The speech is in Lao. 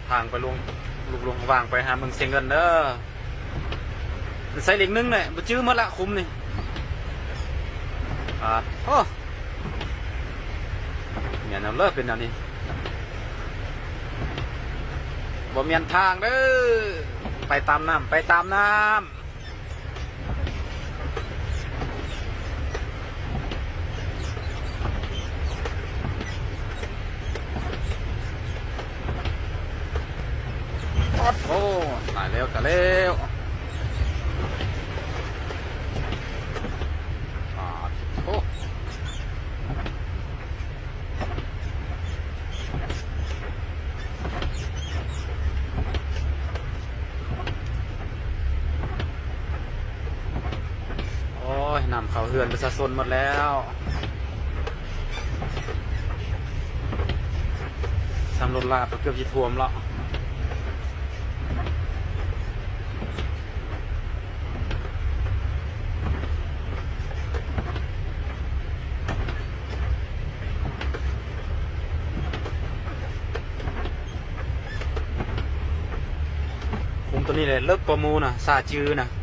ທາງໄປຫຼວງ ລູກຫຼວງຫວ່າງໄປຫາເມືອງຊຽງເງິນເດີ. ໃສ່ເລກໜຶ່ງແຫຼະ ບໍ່ຈື່ໝົດລະ ຄຸ້ມນີ້. ອາ ໂອ້ ແມ່ນແນວເລີ ເປັນແນວນີ້ ບໍ່ແມ່ນທາງເດີ. ໄປຕາມນ້ຳ ໄປຕາມນ້ຳ. ໂອ້ ຕາຍແລ້ວ ຕາຍແລ້ວ. ປາດໂທ້. ໂອ້ຍ ນ້ຳເຂົ້າເຮືອນປະຊາຊົນໝົດແລ້ວ. ສຳລົດລາບກໍເກືອບຊິຖ້ວມແລ້ວ. ຂຸມໂຕນີ້ແຫຼະເລິກກວ່າໝູ່ນະ ສາຈື່ນະ.